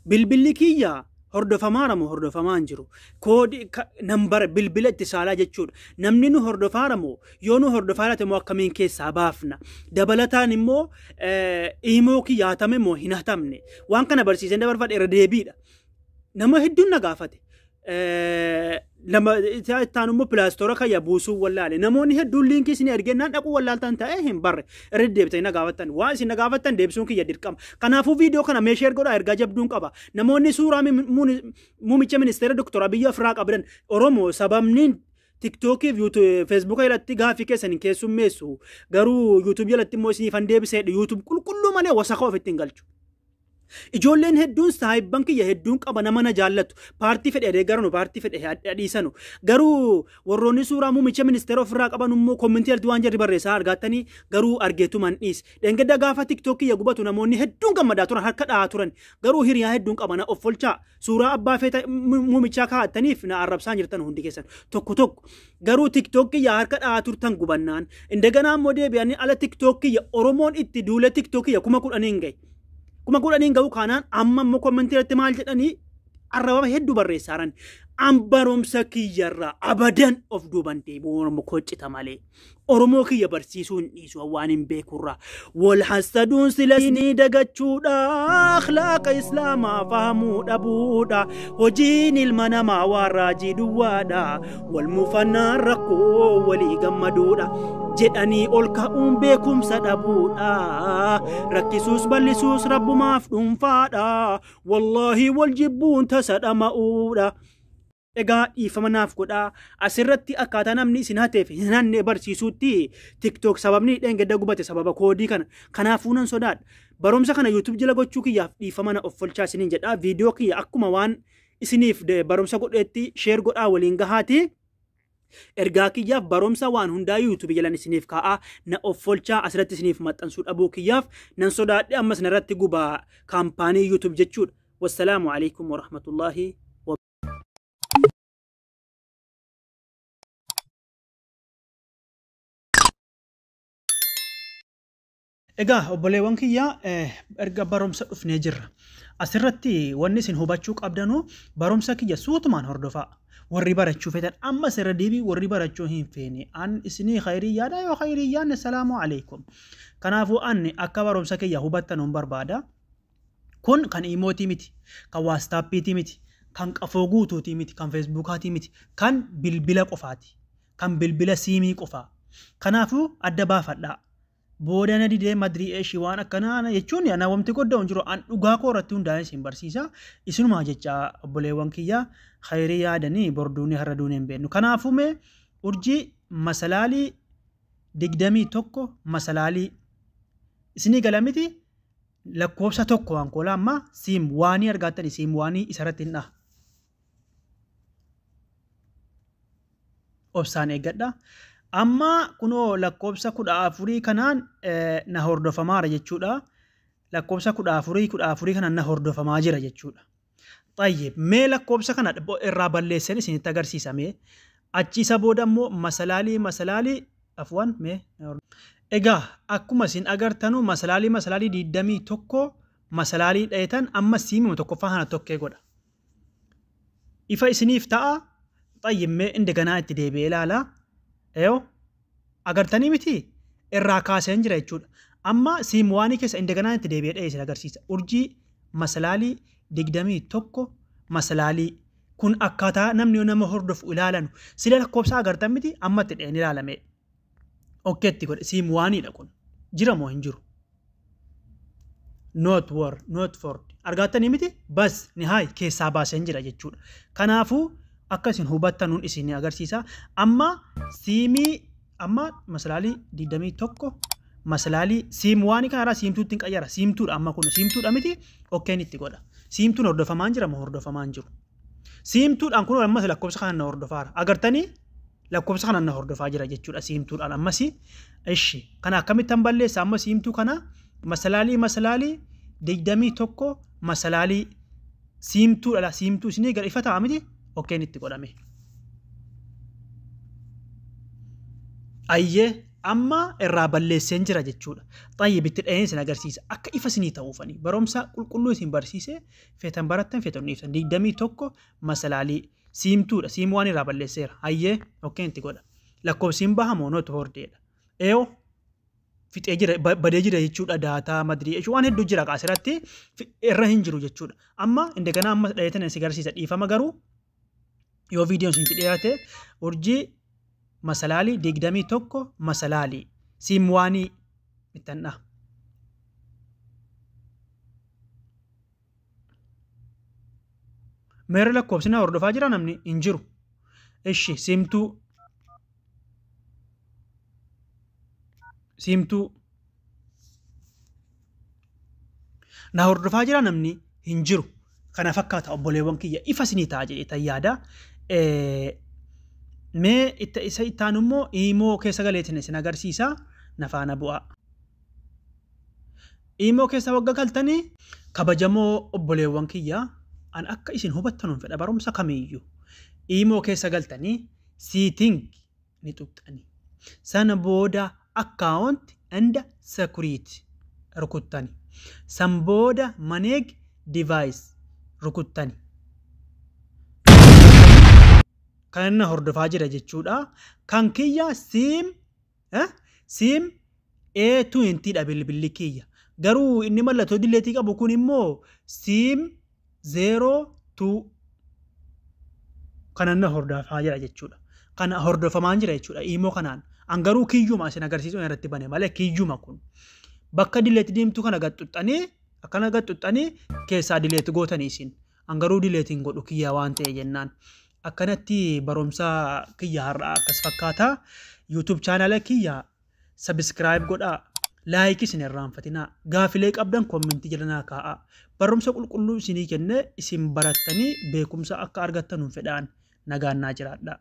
Bilbilli kiyya hordofamaara moo hordofamaa hin jiru? Koodii nambara bilbila itti saalaa jechuudha. Namni nu hordofaara moo yoo nu hordofaa laate immoo akkamiin keessaa baafna? Dabalataan immoo iimoo kiyya hatame moo hin hatamne? Waan kana barsiiseen dabarfadhe irra deebiidha. Nama hedduun na gaafate. Lama ittaan immoo pilaastoora kayya buusuu wallaale. Namoonni hedduun liinkii isin ergennaan dhaquu wallaaltan ta'ee hin barre. Irra deebitanii na gaafattan. Waan isin na gaafattan deebisuun kiyya dirqama. Kanaafuu viidiyoo kana meeshee ergoodhaa ergaa jabduun qaba. Namoonni suuraa muummicha ministeera Dr. Abiyyi ofirraa qabdan Oromoo sababni TikTokii fi Feesbuuka jalatti gaaffii keessan hin keessummeessu. Garuu YouTube jalatti immoo isiniifan deebiseedha. YouTube qulqulluu malee wasaka ofitti hin galchu. Ijoolleen hedduun saahibban kiyya hedduun qaba nama na jaallatu. Paartii fedhe deeggaranu, paartii fedhe dhiisanu. Garuu warroonni suuraa muummicha ministeera ofirraa qaban immoo kommentii jalatti waan jarri barreessaa argattanii garuu argeetuman dhiis. Dheengadda gaafa TikTok kiyya gubatu namoonni hedduun gammadaa turan, harka dha'aa turan. Garuu hiriyaa hedduun qaba na of olchaa. Suuraa abbaa feeta muumichaa kaa'attaniif na arrabsaan jirtan hundi keessan tokko tokko. Garuu TikTok kiyya harka dha'aa turtan gubannaan. Indaganaa immoo deebi'anii ala TikTok kiyya Oromoon itti duule TikTok kiyya 10,000 gahe. 10,000 ga'u kanaan amma immoo kommentii irratti maal jedhanii arrabama hedduu barreessaaran. An barumsa kiyyarraa abadan of duuban deebi'u Oromoo koccita malee. Oromoo kiyya barsiisuu hin dhiisu waan hin beekurraa. Wal hassaduun sila ni dagachuudha. Akhlaaqa Islaamaa fahamuu dhabuudha. Hojiin ilma namaa waan raajii duwwaadha. Wal mufannaan rakkoo walii gammaduudha. Jedhanii ol ka'uun beekumsa dhabuudha. Rakkisuus bal'isuus rabbumaaf dhuunfaadha. Wallaahi wal jibbuun tasa dhama'uudha. Egaa dhiifama naaf godhaa. Asirratti akkaataa namni isin hateef hin hanne barsiisuutti TikTok sababni dheengadda gubate sababa koodii kana. Kanaafuu nan sodaadha. Barumsa kana YouTube jala gochuu kiyyaaf dhiifama na of olchaa isiniin jedha. Viidiyoo kiyya akkuma waan isiniif barumsa godheetti sheer godhaa waliin gahaati. Ergaa kiyyaaf barumsa waan hundaa YouTube jalan isiniif kaa'aa na of olchaa asirratti isiniif maxxansuu dhabuu kiyyaaf nan sodaadhe ammas narratti gubaa kaampaanii YouTube jechuudha. Wassalaamu alaikum warahmatullaahi. Egaa obboleewwan kiyya erga barumsa dhufnee jirra. Asirratti wanni isin hubachuu qabdanu barumsa kiyya suutumaan hordofaa. Warri barachuu feetan ammas irra deebii warri barachuu hin feene an isinii khayrii yaada yoo khayrii yaadne salaamu alaikum. Kanaafuu anni akka barumsa kiyya hubattan hin barbaada. Kun kan iimootii miti, kan waastaappiitii miti, kan qafoo guutuutii miti, kan feesbuukaatii miti, kan bilbila qofaati. Kan bilbila siimii qofaa. Kanaafuu adda baafadhaa. Booda na didee madrii eeshii waan akkanaa jechuun ana wanti godda hin jiru. An dhugaa koo irratti hundaa'ee isin barsiisa. Isinumaa jecha obboleewwan kiyya khayrii yaadanii borduunii har'a duunee hin beeknu. Kanaafuu mee urjii masalaalii 21 masalaalii isinii gala miti lakkoofsa tokko waan koolaa amma siim waanii argattani siim waanii isarratti hin dhaha. Obsaan eeggadha. Amma kunoo lakkoofsa 14 kanaan na hordofamaara jechuudha. Lakkoofsa 14 kanaan na hordofamaa jira jechuudha. Xayyib mee lakkoofsa kana irraa balleessan isinitti agarsiisa mee. Achi isa booda immoo masalaalii afwan mee. Egaa akkuma isin agartanu masalaalii 21 masalaalii dhayetan amma siimuma tokkoffaa kana tokkee godha. Ifa isiniif ta'a. Xayyib mee indaganaa itti deebi'ee ilaala. Eeyo agartanii miti irraa kaaseen jira jechuudha. Amma siim waanii keessa indaganaa itti deebi'ee dha'ee isin agarsiisa. Urjii masalaalii 21 masalaalii kun akkaataa namni nama hordofu ilaalanu. Sila lakkoofsa agartan miti amma itti dha'een ilaalame. Okkeetti godhe siim waaniidha kun. Jira moo hin jiru? Not war, not for. Argattanii miti bas nihaay keessaa baaseen jira jechuudha. Kanaafuu akka isin hubattanuun isin agarsiisa. Amma siimii amma masalaalii 21 masalaalii siim waanii kanarraa siimtuutti hin qayyara. Siimtuudha amma kun siimtuudha miti okkeen itti godha. Siimtuun hordofamaan jira moo hordofamaan jiru? Siimtuudhaan kun ammas lakkoofsa kana na hordofaara. Agartanii lakkoofsa kana na hordofaa jira jechuudha siimtuudhaan ammas. Ishi kana akkamittan balleessa amma siimtuu kana masalaalii 21 masalaalii siimtuudha siimtuu isinii gara ifa ta'a miti okkeen itti godhame. Ayyee Amma irraa balleesseen jira jechuudha. Xayyib, itti dhaheen isin agarsiisa. Akka ifa isinii ta'uufani. Barumsa qulqulluu isin barsiise, feetan barattan, feetan dhiiftan. 21 masalaalii SIM twodha. SIM one irraa balleesseera. Hayyee, okay itti godha. Lakkoofsiin baha moo not hordeedha. Eeyoo, fixee jira, badee jira jechuudha. Data madirii waan hedduu jira, asirratti irra hin jiru jechuudha. Amma indegana amma dhaheetan isin agarsiisa. Dhiifama garuu yoo viidiyoon isinitti dheerate. Urjii masalaalii 21 masalaalii SIM one ittandha. Meerri lakkoofsina hordofaa jira namni? Hin jiru. Ishi, SIM two, SIM two na hordofaa jira namni? Hin jiru. Kana fakkaata, obboleewwan kiyya, ifa isinii ta'a jedhee tan yaada. Mee isa itti immoo imo keessa galeetiin isin agarsiisa, na faana bu'aa. Imo keessa wagga galtanii, kabajamoo obboleewwan kiyya, an akka isin hubattanuun fedha barumsa kamiiyyuu. Imo keessa galtanii setting ni tuqxanii. Sana booda account and security rukuttani. San booda manage device rukuttani. Kan inni hordofaa jira jechuudha. Kan kiyya SIM A20 dha bilbilli kiyya. Garuu inni mallattoo dilleetii qabu kun immoo SIM 02 kan inni hordofaa jira jechuudha. Kana hordofamaan jira jechuudha imo kanaan. An garuu kiyyuma isin agarsiisuu irratti bane malee kiyyuma kun. Bakka delete diimtuu kana gad xuxxanii, akkana gad xuxxanii keessaa delete gootanii isin. An garuu deleteiin godhu kiyya waan ta'e jennaan. Akkanatti barumsa kiyya har'aa akkas fakkaata. YouTube channela kiyya subscribe godhaa. Like isin irraanfatinaa. Gaafilee qabdan commentii jala naa kaa'aa. Barumsa qulqulluu isinii kenne, isin barattanii beekumsa akka argattan hin fedhaan. Nagaan naa jiraadhaa.